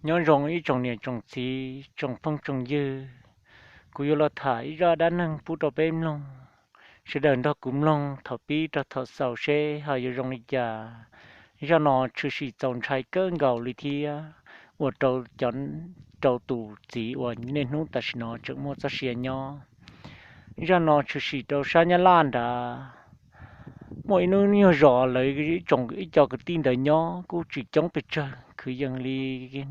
Nyob zoo ib tsoom niam tsoom txiv tsoom phooj tsoom ywg, kuv yuav los tham ib zaj dab neeg pub rau peb mloog. Sawv daws nrog kuv mloog thaum pib rau thaum xaus seb ho yuav zoo li cas. Zaj no tshwm sim txaus ntshai kawg nkaus li thiab ua rau cov, rau tus txiv uas niaj hnub tam sim no tseem muaj txoj sia nyob. Zaj no tshwm sim rau sab Nyab Laj nrad. Muaj ib hnub nyuag zos lawv ib tsoom ib co kwv tij ntawd nyob kuj tsis coob pes tsawg, kwv yees li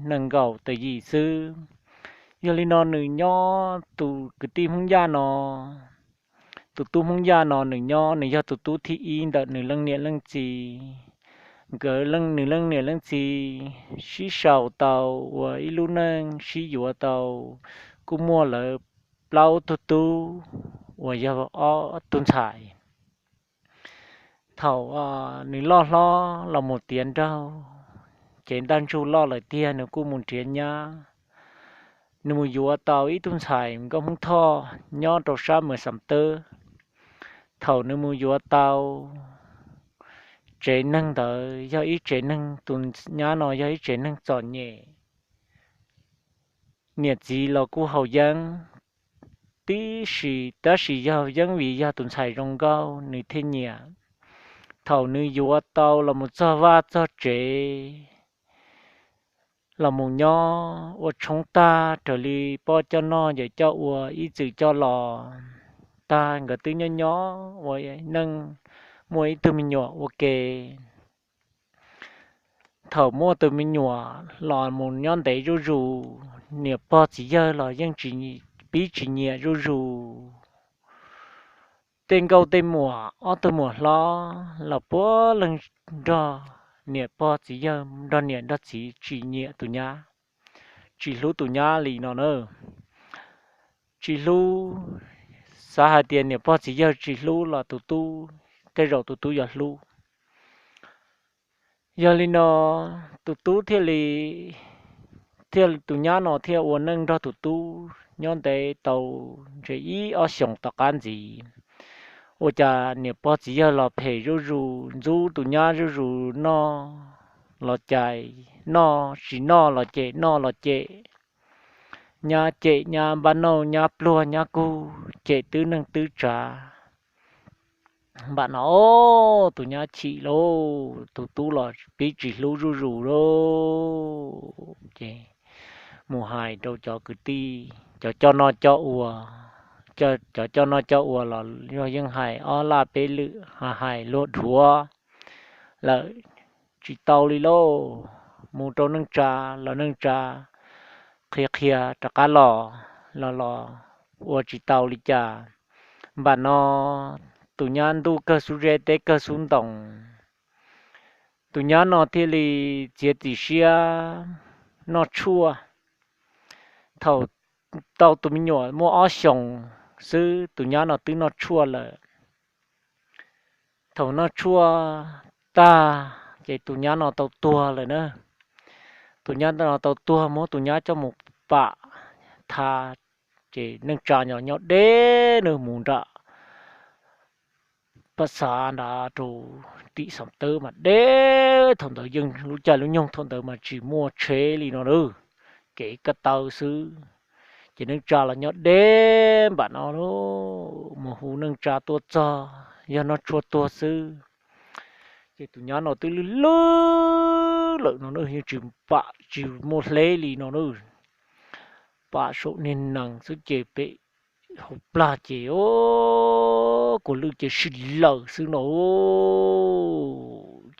nees nkaum tawm yim xwb. Yog li no nws nyob tus kwv tij Hmoob Yaj no, tus tub Hmoob Yaj no nws nyob, nws yog tus tub thib ib ntawm nws leej niam leej txiv. Nkawd, nws leej niam leej txiv sib sau tau ua ib lub neej sib yuav tau, kuj muaj lawv plaub tug tub uas yog ob tug ntxhais. Thaum nws loj hlob los mus tiav nraug, cev ntaj ntsug loj lawm tiag nws kuj mus nrhiav nyab. Nws mus yuav tau ib tug ntxhais nkauj Hmoob Thoj nyob rau sab Mws Xam Tawb. Thaum nws mus yuav tau, tsev neeg ntawd yog ib tsev neeg, tus nyab no yog ib tsev neeg txom nyem, niam txiv los kuj haus yeeb tib si, tab sis yog yeeb vim yog tus ntxhais zoo nkauj nws thiaj nyiam. Thaum nws yuav tau los mus txog vaj txog tsev, los mus nyob ua tshoob tag raws li poj coj noj yawm coj ua ib txwm coj los, tag nkawd twb nyob nyob ua neej, muaj ib tug me nyuam ua ke. Thaum muaj tus me nyuam los mus nyob ntev zuj zus, niam pog txiv yawg los yeej pib tsis nyiam zuj zus. Tej nkauj tej muam ob tug muam hlob los puav leej nrog niam pog txiv yawg, nrog niam nrog txiv tsis nyiam tus nyab, tsis hlub tus nyab li no na. Tsis hlub, xav hais tias niam pog txiv yawg tsis hlub los tus tub, tej zaum tus tub yuav hlub. Yog li no tus tub thiaj li, thiaj tus nyab no thiaj ua neej nrog tus tub nyob ntev tau ntshe ib ob xyoos tom qab ntxiv. Ua cas niam pog txiv yawg los phem zuj zus, ntxub tus nyab zuj zus, noj los cais, noj tsis noj los cem, noj los cem, nyab cem nyab npaj nauj, nyab pluag nyab kug, cem twb neej twb tsav. Npam no tus nyab chim lauj, tus tub los pib tsis hlub zuj zus lauj. Ces mus hais rau cov kwv tij, cov coj noj coj ua, cov coj noj coj ua los yog yeej hais ob laj peb lwm, hais luag dhuav lawm tsis tau li lauj. Mus rau neej tsa los neej tsa qhia qhia rov qab los, los los ua tsis tau li cas. Npam no tus nyab ntuj kawg xub zeb teb kawg xub ntoo. Tus nyab no thiaj li txiav txim siab noj tshuaj. Thaum tau tus me nyuam muaj ob xyoos xwb tus nyab no twb noj tshuaj lawm. Thaum noj tshuaj tag ces tus nyab no tau tuag lawm na. Tus nyab no tau tuag, muab tus nyab coj mus pam tha, ces neej tsa nyob deb nws mus nram pab xav nrad rau tim Xam Tawb mas deb. Thaum ntawd yeej lub caij lub nyoog thaum ntawd mas tsis muaj tsheb li no na, kev ko taw xwb. Ces neej tsa los nyob deb npam no, mus hu neej tsa tuaj txog yog noj tshuaj tuag xwb. Ces tus nyab no twb lwj lwj lawm no yeej tsis pam tsis muaj hleb li no na. Pam saum niag nees xwb ces pem hauv plag ces o, kua lwj ces sib laws xwb no.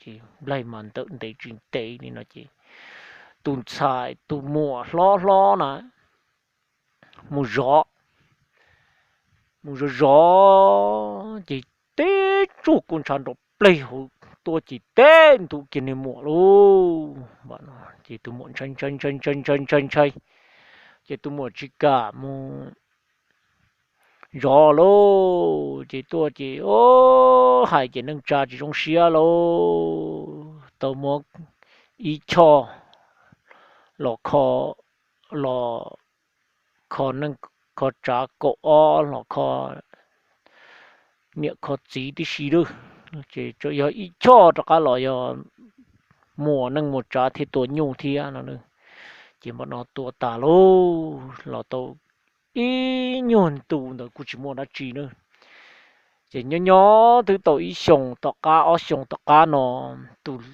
Ces nplaig mas ntawm ntev tsis ntev li no ces tus ntxhais tus muam hlob hlob na mus zov, mus zov zov ces teb tsuj kua ntshav nrov pleg hauv tuaj ces teb ntu kiag niag muam lauj. Ces tus muam ntshai ntshai ntshai ntshai ntshai ntshai ntshai, ces tus muam tsis kam mus zov lauj. Ces tuaj ces o, hais ces neej tsa tsis zoo siab lauj, tau muab ib choj los kho, los kho neej kho tsav kaum ob los kho niam kho txiv tib si lawm. Ces tsuas yog ib choj rov qab los yog muas neej muas tsav thiaj tua nyuj thiab no. Ces npam no tua tas lauj, los tau ib nyuag ntu ntawd kuj tsis muaj dab tsi na. Ces nyob nyob twb tau ib xyoos tom qab ob xyoos tom qab no, tus,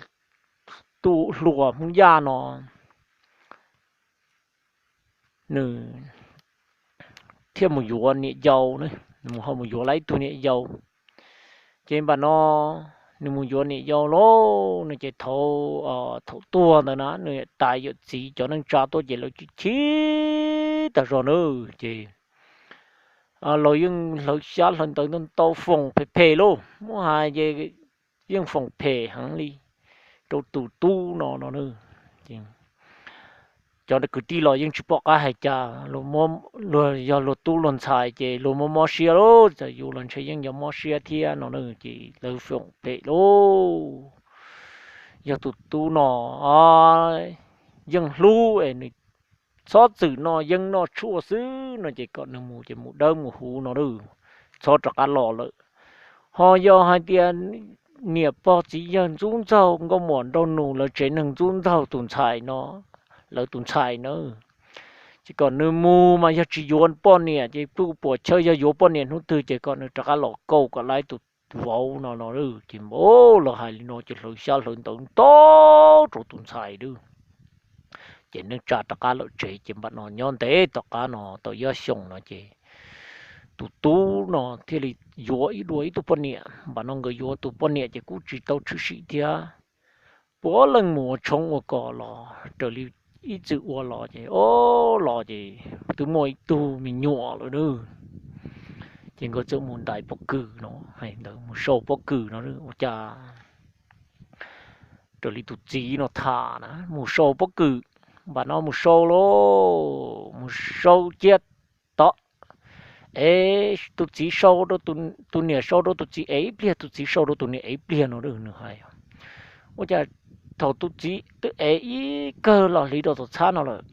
tus hluas Hmoob Yaj no nws thiaj mus yuav niam yau, nws ho mus yuav lawm ib tug niam yau. Ces npam no nws mus yuav niam yau lauj, nws ces thaum, thaum tuag ntawd na nws tais yawm txiv cov neej tsa tuaj ces lawv chim chim tas zog na. Ces lawv yeej hlawv xyab hlawv ntawv ntau ntau, foom phem phem lauj, muab hais ces yeej foom phem heev li rau tus tub no no. Cov kwv tij los yeej tsis pom qab hais cas, yog luag tub luag ntxhais ces luag mob mob siab lauj, txawm yus los ntshe yeej yuav mob siab thiab no na. Ces lawv foom phem lauj, yog tus tub no yeej hlub es nws txhob txwm noj yeeb noj tshuaj xwb no ces kom nws mus ces mus dawb mus huv no, txhob rov qab los lawm. Ho yog hais tias niam pog txiv yawg ntxub ntxaug nkauj muam nraug nus lawv tsev neeg ntxub ntxaug tus ntxhais no, lawv tus ntxhais na, ces kom nws mus mas yog tsis yuav poj niam ces puas chawj, yog yuav poj niam hnub twg ces kom nws rov qab los kauj kom lawv tus vauv no no. Ces npam los hais li no ces hlawv xyab hlawv ntawv ntau rau tus ntxhais lawm. Ces neej tsa rov qab lawm tsev ces npam no nyob ntev tom qab no tau ib ob xyoos no ces tus tub no thiaj li yuav ib, dua ib tug poj niam. Npam no nkawd yuav tus poj niam ces kuj tsis tau tshwm sim thiab, puav leej mus ua tshoob ua kos los raws li ib txwm ua los ces, o, los ces twb muaj ib tug me nyuam lawm na. Ces nkawd txawm mus ntais pob kws no, mus sau pob kws no, ua cas raws li tus txiv no tham na, mus sau pob kws, npam no mus sau lauj, mus sau cia tod, es tus txiv sau rau, tus niam sau rau tus txiv ev ib pliag, tus txiv sau rau tus niam ev ib pliag no nws hais. Ua cas thaum tus txiv twb ev ib kawg los hliv rau tom txhab no lawm,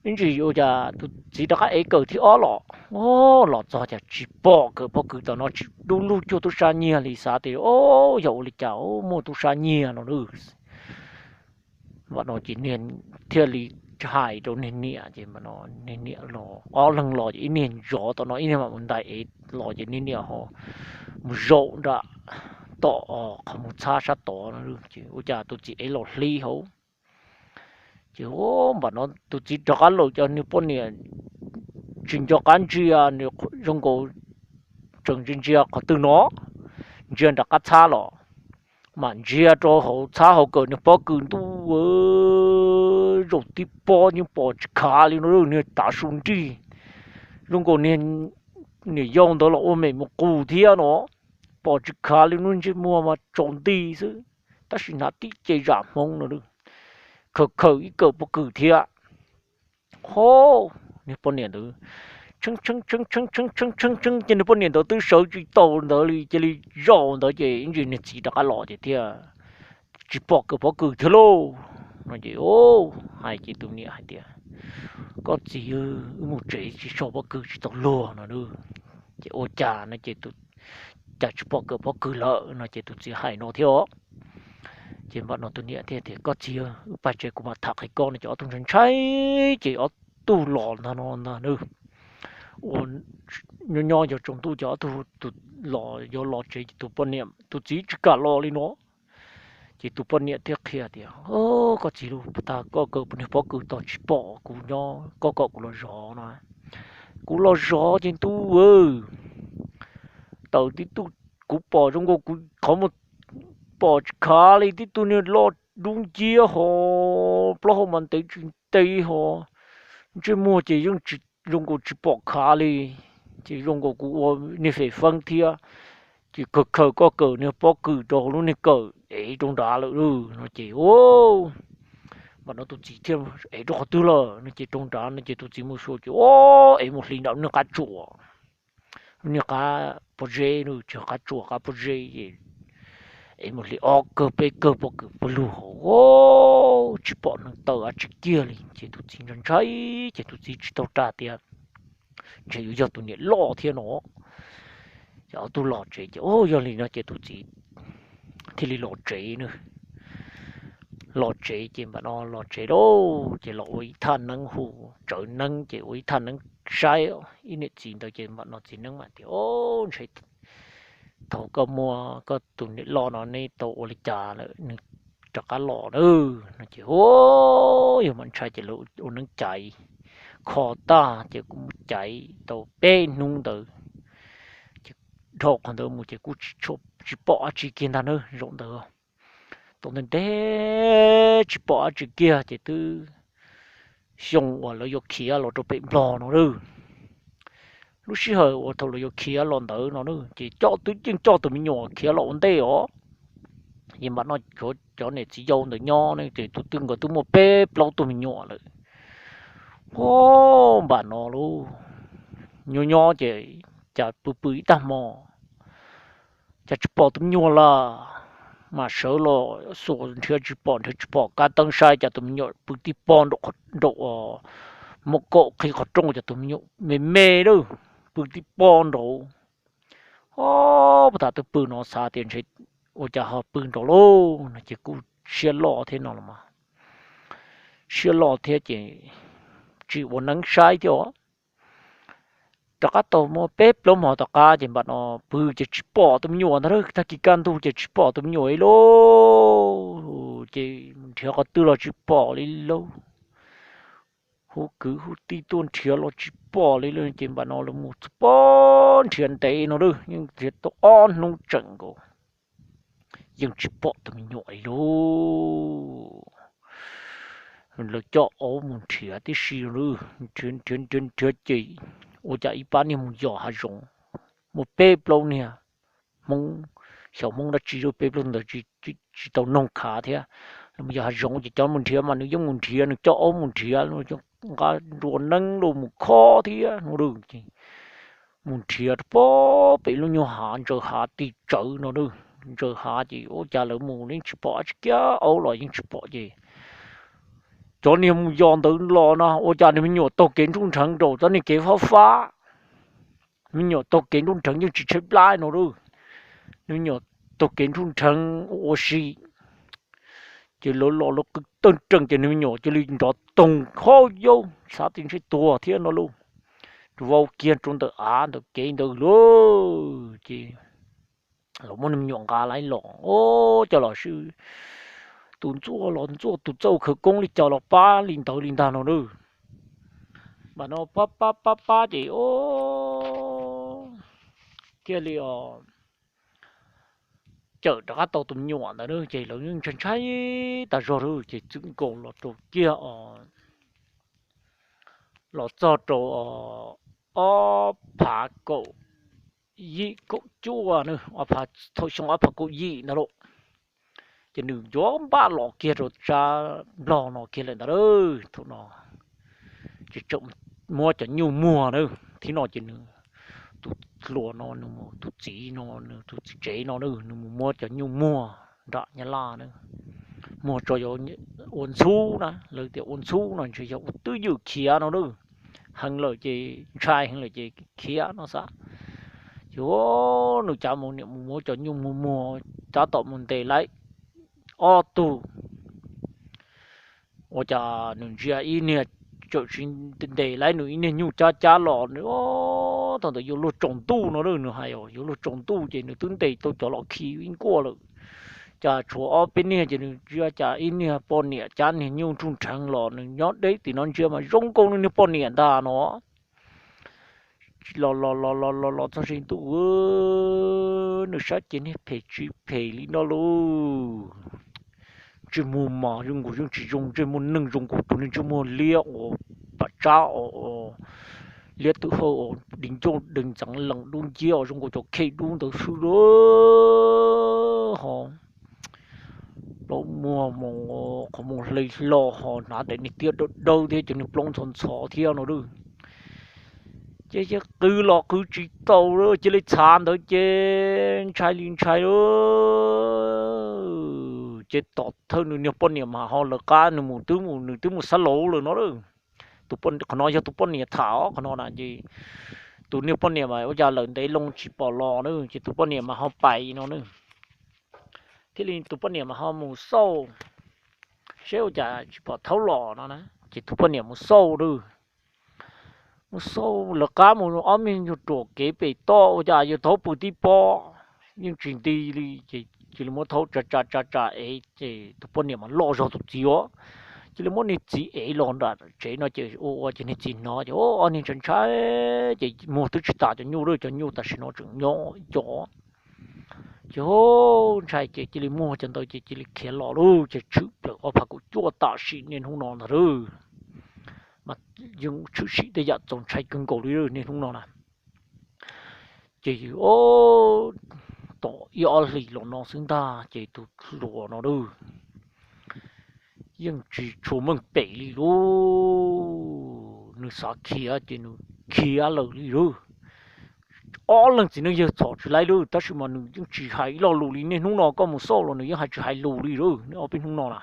ib ntsis ua cas tus txiv rov qab ev kawm thib ob los, o, los txog cas tsis pom kawm pob kws tom no, tsis dub lug cuag tub sab nyiag li, xav tias, o, yog ua li cas muaj tub sab nyiag no. Npam no ces niag thiaj li hais rau niag niam ces niag niam los, ob leeg los ces ib niag zov tom no ib niag mam mus ntais ev los ces niag niam ho mus zaum nram tom qhov muag txhab sab tod no, ces ua cas tus txiv ev los hliv hauv. Ces npam no tus txiv rov qab los ces niag poj niam tsis nco qab ntsia, nws zoo nkaus tseem ntsia ntsia qhov twg no, ntsia nram qab txhab los, mam ntsia rau hauv txhab hauv kawm niag pob kws ntuj, zaum tib pob yeej pom tsis khav li no, niag tav su nrig, zoo nkaus niag niam yau ntawd los ua mem mus qus thiab no, pom tsis khav li, lub ntsej muag mas tsaus nti xwb, tab sis hnav tib ce zam hmoov no, khaws khaws ib kawm pob kws thiab. Ho niag poj niam ntawd tshee tshee tshee tshee tshee tshee tshee ces niag poj niam ntawd twb sawv tsis tau ntawd li, cia li zaum ntawd ces ib ntsis niag txiv rov qab los ces thiaj tsis pom kawm pob kws thiab lauj. No ces hais ces tus niam hais tias, koj txiv, wb mus tsev tsis sau pob kws tsis tau luag no. Ces ua cas no ces, cas tsis pom kawm pob kws lawm no ces tus txiv hais no thiab os. Ces npam no tus niam thiaj tias, koj txiv, wb pais tsev kuv mam tham qhia koj no ces ob tug ntshai ntshai ces ob tug los ntag no ntag. Ua nyob nyob yuav tsaus ntuj ces ob tug los yuav los tsev ces tus poj niam, tus txiv tsis kam los li no. Ces tus poj niam thiaj qhia tias, koj txiv, koj kawm niag pob kws tod tsis pom kuv nyob, koj kom kuv los zov no. Kuv los zov ces ntuj, taws tib tug, kuv pom zoo nkaus kuv qhov muag pom tsis khav li, tib tug niag loj dub nciab ho plaub hau mas ntev tsis ntev ho, ntsej muag ces yeej zoo nkaus tsis pom khav li, ces zoo nkaus kuv ua niag fem feeb thiab. Ces khaws khaws koj kawm niag pob kws rau hauv lub niag kawm ev rau nrad lawm no ces, npam no tus txiv thiaj ev rau qhov twg lawm no ces rau nrad no ces tus txiv mus xyuas ces, o, ev mus hliv nram niag qab tsuas, niag qab pob zeb no, tsis yog qab tsuas, qab pob zeb, ev mus hliv ob kawg peb kawg pob kws pawg lug hauv, tsis pom neeg taw dab tsi kiag li ces tus txiv ntshai ntshai ces tus txiv tsis tau ras tias ntshe yuav yog tus niam loj thiab no. Ces ob tug los tsev ces, o, yog li no ces tus txiv thiaj li los tsev na. los tsev ces npam no los tsev lauj, ces los ua ib thaj neeb hu, tsawv neeb ces ua ib thaj neeb saib ib niam txiv ntawd ces npam no txiv neeb mam tias, Ob, ntshe thaum koj muab koj tus niam loj no neb tau ua li cas lawm nws rov qab los na, no ces, Ub, yog mas ntshai. Ces lawv ua neeb caiv kho tag ces kuj mus caiv tau peb hnub ntawd, ces dhau qhov ntawd mus ces kuj tsis pom dab tsi kiag ntag na, zaum ntawd tau ntev ntev tsis pom dab tsi kiag ces twb xyoo uas lawv yuav khiav los rau pem Nplog no na. Lub sij hawm uas thaum lawv yuav khiav los ntawd no na ces coj twb yeej coj tus me nyuam khiav los ua ntej os. Ces npam no cov niam txiv yau ntawd nyob ne ces tus twg nkawd twb muaj peb plaub tug me nyuam lawm. Ub, npam no lauj, nyob nyob ces cas pw pw ib tag hmo cas tsis pom tus me nyuam lawm. Mas sawv los xuas nrhiav tsis pom, nrhiav tsis pom, kav teeb saib cas tus me nyuam pw tib pob nraum, muaj kaum qhib qhov rooj, cas tus me nyuam me me lawm, pw tib pob nraud. Ob, puag ta twb pw no xav tias ntshe ua cas ho pw nraud lauj no ces kuj siab loj thiab no los mas, siab loj thiab ces tsis ua neeb saib thiab os. Rov qab tau muaj peb plaub hmo tom qab ces npam no pw ces tsis pom tus me nyuam ntag, tag kis kaj ntug ces tsis pom tus me nyuam li lauj. Ces mus nrhiav qhov twg los tsis pom li lauj. Hu kwv hu tij tuaj nrhiav los tsis pom li lauj. Ces npam no lawv mus txog pob nrhiav ntev no lauj, yeej nrhiav tau ob hnub tseem nkaus, yeej tsis pom tus me nyuam li lauj. Lawv coj aub mus nrhiav tib si, nrhiav nrhiav ces ua cas ib pab niag mus yos hav zoov, muaj peb plaub niag Hmoob, xyov Hmoob dab tsi, peb plaub ntawd tsis tau noog khav thiab. Lawv mus yos hav zoov ces cov mus nrhiav mas nws yeej mus nrhiav, nws coj aub mus nrhiav, nqa nruas neeb los mus khob thiab no lauj. Mus nrhiav rau pem lub nyuag hav, ntsaws hav tig tsawv no lauj, ntsaws hav ces ua cas lawv mus yeej tsis pom dab tsi kiag, aub los yeej tsis pom ces cov niag mus yos ntawd los no ua cas nws me nyuam taug kev nruj nrheev nraum cov niag kev fab fab. Me nyuam taug kev nruj nrheev yeej tsis tshaib plab no lauj, nws me nyuam taug kev nruj nrheev ua ua si. Ces lawv los lawv qw tawg rees ces nws me nyuam cia li nrov toog hauv yaub, xav tias ntshe tuag thiab no lauj. Vau kiag rau ntawm av ntawm kev ntawd lauj, ces los muab nws me nyuam nqa lais los, ua cas los sib tus ntxuaj los ntxuaj, tus txawj khawv koob li cas los pab li ntawd li ntag no lauj. Npam no pab pab pab pab ces thiaj li os, cawm rov qab tau tus me nyuam ntawd na. Ces lawv ntshai ntshai tas zog lauj, ces txwm nkaus los rau kiag os, los txog rau ob phav kaum yim kaum cuaj na, thaum xyoo ob phav kaum yim ntawd lauj, ces nws yuav npaj los kiag rau sab Nplog no kiag lawm ntawd. Thaum no ces tseem muab cov nyuj muag na, thib no ces nws, tus hluas no nws mus, tus txiv no, nws tus txiv tsev no na, nws mus muab cov nyuj muag nram Nyab Laj na, muag tso yuav ua ntxhub na, lawv tias ua ntxhub no ntshe yog ua twj ywm khiav no na, heev lawm ces ntshai heev lawm ces khiav no xav. Ces nws cav mus niam mus muab cov nyuj muag muag, tab tom mus ntes laib ob tug, ua cas nws ntsia ib niag, txawm tsis ntes laib nws ib niag nyuj cab cab los nws, thaum ntawd yuav luag tsaus ntuj no lauj, nws hais yuav luag tsaus ntuj ces nws twb ntes tau cov los khi ib nkuaj lawm, cas tshuav ob peb niag ces nws ntsia cas ib niag poj niam cab niag nyuj nruj nrheev los, nws nyob deb tim no ntsia mas zoo nkaus nws niag poj niam ntag no. Los los los los los los txog ze ntuj, nws saib ces niag phem tsis phem li no lauj. Ntsej muag mas zoo nkaus yeej tsis zoo, ntsej muag neeg zoo nkaus tus niag ntsej muag liab uas pam tsab, liab twb hawj, di ncauj di ntxeev lees dub nciab zoo nkaus cov khej dub ntawd xwb lauj. Ho plaub muag mus, qhov muag hle hlo ho hnav daim niag tiab dawb dawb thiab cov niag plaub ntxhov ntxhov thiab no lauj. Ces qw los qw tsis tau, cia li txhav ntawd ces ntshai li ntshai lauj. Ces tom thawj nws niag poj niam mas ho lawv qab nws mus twb mus, nws twb mus xab laug lawm no lauj. Tus, qhov no yog tus poj niam tham os, qhov no na ces tus niag poj niam mas ua cas lawm ntev loo tsis pom los na, ces tus poj niam mas ho pais no na. Thiaj li tus poj niam mas ho mus xauj, seb ua cas tsis pom thaub los no na. Ces tus poj niam mus xauj lawm, mus xauj lawv qab mus ob me nyuag ruam kev pem toj ua cas yawg thaub pw tib pob, yeej tsis nti li. Ces cia li muab thaub tsa tsa tsa tsa ev ces tus poj niam mas loj zog tus txiv os. Cia li muab niag txiv ev los nram tsev no ces ua ua ces niag txiv hnov ces ob niag ntshai ntshai, ces muag twb tsis tas cov nyuj lawm, cov nyuj tam sim no tseem nyob ib co. Ces ntshai ces cia li muag cov ntawd ces cia li khiav los lauj, ces tshwm plaws ob phav kaum cuaj tam sim niaj hnub no ntag lauj. Mas yeej tshwm sim tej yam txaus ntshai kawg nkaus li niaj hnub no na. Ces tom ib ob hlis los no xwb ntag ces tus hluas no yeej tsis tshua meej pem li lauj. Nws xav khiav ces nws khiav lawm li lauj. Ob leeg txiv neej yawg txhom tsis laib lauj, tab sis mas nws yeej tsis hais ib lo lus li. Niaj hnub no koj mus xauj los nws yeej hais tsis hais lus li lauj, ob peb hnub no na.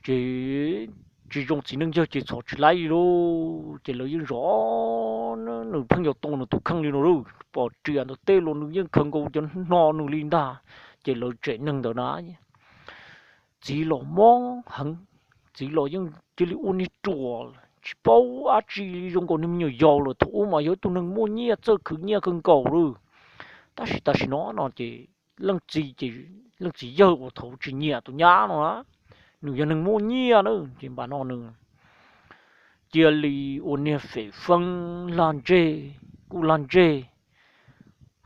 Ces tsis zoo txiv neej yawg ces txhom tsis laib li lauj, ces lawv yeej zov, nws pheej yuav tua nws tus kheej li no lauj. Pom riam ntawm tej los nws yeej khaws nkaus cov hno nws li ntag. Ces lawv tsev neeg ntawd na, txiv los mob heev, txiv los yeej cia li ua niag ruam tsis paub dab tsi li, zoo nkaus niag me nyuam yaus lawm. Thaum ub mas yog ib tug neeg muaj nyiaj txawj khwv nyiaj kawg nkaus lauj. Tab sis tam sim no no ces leej txiv ces, leej txiv yawg uas thaum tsis nyiam tus nyab no na, nws yog neeg muaj nyiaj na, ces npam no nws cia li ua niag fem feeb lag ntseg, kuj lag ntseg,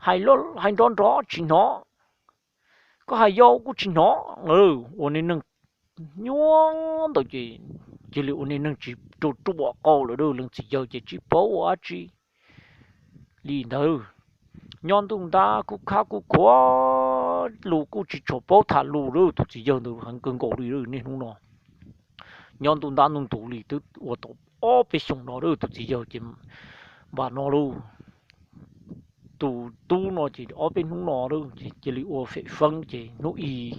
hais nrov nrov tsis hnov, koj hais yau kuj tsis hnov. Ua niag neeg nyuab ntawd ces cia li ua niag neeg tsis ruam ruam qau lawm lauj. Leej txiv yawg ces tsis paub ua dab tsi li ntawd. Nyob ntuj ntab kuj khab kuj khuav, lus kuj tsis tshua paub tham lus lauj. Tus txiv yawg ntawd heev kawg nkaus li niaj hnub no. Nyob ntuj ntab ntuj ntuv li twb ua tau ob peb xyoos no lauj, tus txiv yawg ces npam no lauj. Tus tub no ces ob peb hnub no ces cia li ua fem feeb ces hnub i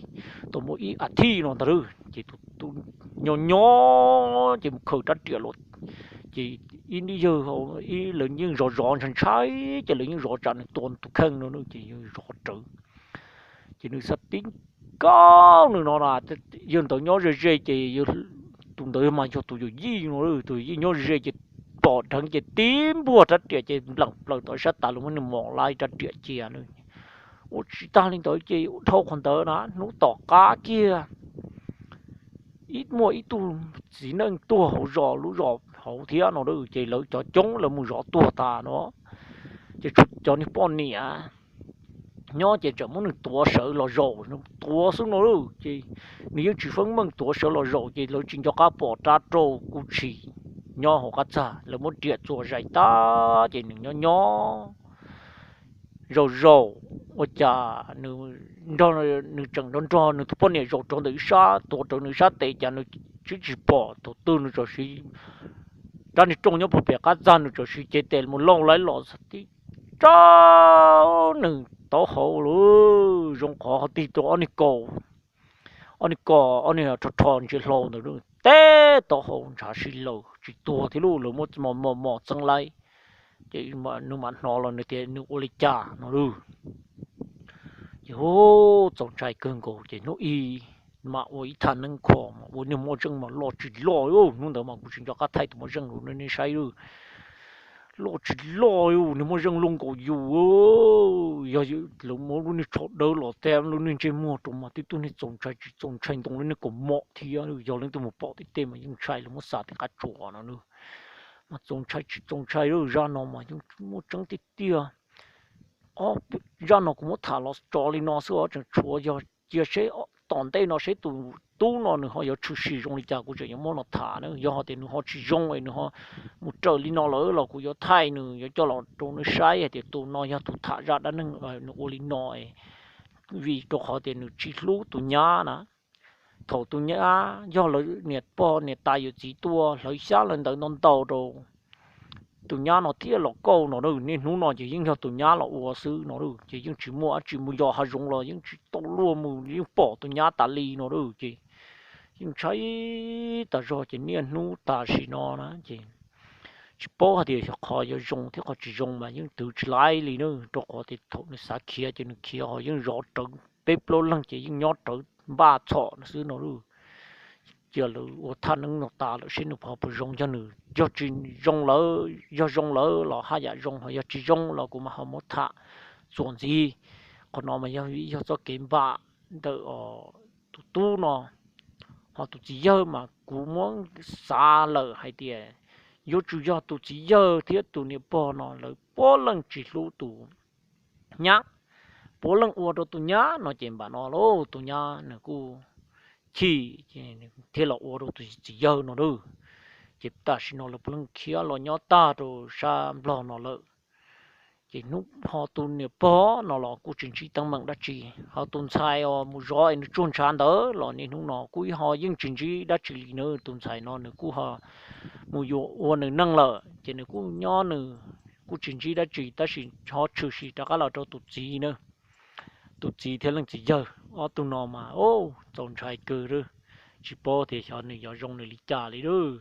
tau muaj ib as thiv no ntag lauj, ces tus tub nyob nyob ces mus khaws rab riam los, ces ib nib yawg ib lawv yeej zov zov ntshai ntshai, ces lawv yeej zov tsam nws tua tus kheej no ces yawg zov rawv. Ces nws xav tib nkaus nws no na, yawg ntawd nyob ze ze ces tus ntawd mas yog tus yawm yij no, tus yawm yij nyob ze ze ces pom dheev ces tib npuaj rab riam ces npleem plaws tom sab tas los muab nws mos laib rab riam cia na. Ua tsis tag li ntawd ces dhau qhov ntawd na hnub tom qab kiag ib muaj ib tug txiv neej tuag hauv zos lub zos hauv thiab no lauj, ces lawv cov coob lawv mus zov tuag tas no, ces tshuav cov niag poj niam nyob ces tseem muab nws tuav sawv los zaum, tuav xwb no lauj. Ces nws yeej tsis feeb meej, tuav sawv los zaum ces lawv tsis nco qab pom rab rau kuj tsis nyob hauv qab txag, lawv muab riam txuas zais tag ces nws nyob nyob zaum zaum ua cas nws tseem nrog nrog nws tus poj niam zaum rau ntawm ib sab, tuav rawv nws sab tes cas nws twb tsis pom thaum twg nws txawm siv rab niag rooj nyob puag pem qab txag, nws txawm siv cev tes mus lauj laib los tib rau nws taub hau lauj, zoo qhov ho tig rau ob niag kaus, ob niag kaus ob niag rho rho ntsia hlau ntawd teb taub hau ntshav si laws tsis tuag thiab lauj, lawv muab mos mos mos txeeb laib. Ces nws mam hnov los nws tias nws ua li cas no lauj. Ces hu txaus ntshai kawg nkaus ces hnub i mam ua ib thaj neeb kho mas ua niag moj zeej mas loj tsis loj, hnub ntawd mas kuv tsis nco qab thaij tus moj zeej rau nej saib lauj. Loj tsis loj, niag moj zeej loj nkaus yus, yog lawv muab lub niag tsho dawb los teb lub niag ntsej muag rau mas tib tug niag txaus ntshai tsis txaus ntshai ntoo lub niag kaus mom thiab, yog leej twg mus pom tej tej mas yeej ntshai, lawv muab xa tej qab tsuas no mas txaus ntshai tsis txaus ntshai lauj. Zaj no mas yeej muaj tseeb tiag tiag. Zaj no kuv muab tham los tso li no xwb os, tseem tshuav yog cia seb tom ntej no seb tus tub no nws ho yuav tshwm sim zoo li cas kuv tseem yuav muab los tham na. Yog hais tias nws ho tsis zoo es nws ho mus raws li no lawm los kuv yuav thaij nws yuav coj los rau nej saib hais tias tus no yog tus tham zaj dab neeg nws ua li no, vim rau qhov tias nws tsis hlub tus nyab na. Thaum tus nyab yog lawv niam pog niam tais yawm txiv tuaj hlawv xyab hlawv ntawv ntau ntau rau tus nyab no thiaj los kauj no, niaj hnub no ces yeej yog tus nyab los ua xwb no, ces yeej tsis muaj dab tsi, mus yos hav zoov los yeej tsis tau luag mus, yeej pom tus nyab tas li no, ces yeej ntshai tas zog. Ces niaj hnub tam sim no na ces tsis paub hais tias yog qhov yuav zoo thiab qhov tsis zoo mas yeej twv tsis laib li na, rau qhov tias thaum nws xav khiav ces nws khiav ho yeej zov rawv peb plaub leeg ces yeej nyob rawv npaj txhom no xwb no. cia lawv ua thaj neeb no tas lawm seb nws ho puas zoo, yog nws yog tsis zoo lawm, yog zoo lawm los haj yam zoo, ho yog tsis zoo los kuv mam ho muab tham txuas ntxiv. Qhov no mas yog, yog txoj kev npam ntawm tus tub no, ho tus txiv yawg mas kuv muab xav lawm hais tias yuav tsum yog tus txiv yawg thiab tus niam pog no lawv puav leej tsis hlub tus nyab, puav leej ua rau tus nyab no ces npam no lauj, tus nyab nws kuj chim thiaj los ua rau tus txiv yawg no lauj. Ces tam sim no lawv puav leej khiav los nyob tag rau sab Nplog no lawm. Ces hnub ho tus niam pog no los kuj tsis ntsib teeb meem dab tsi, ho tus ntxhais uas mus zov es nws tsuag ntshav ntawd los niaj hnub no kuj ho yeej tsis ntsib dab tsi li na. Tus ntxhais no nws kuj ho mus yuav ua nws neej lawm ces nws kuj nyob nws kuj tsis ntsib dab tsi, tab sis ho tshwm sim rov qab los rau tus txiv na. Tus txiv thiab leej txiv yawg ob tug no mas txaus ntshai kawg, tsis paub tias xyov nws yuav zoo nws li cas li lauj.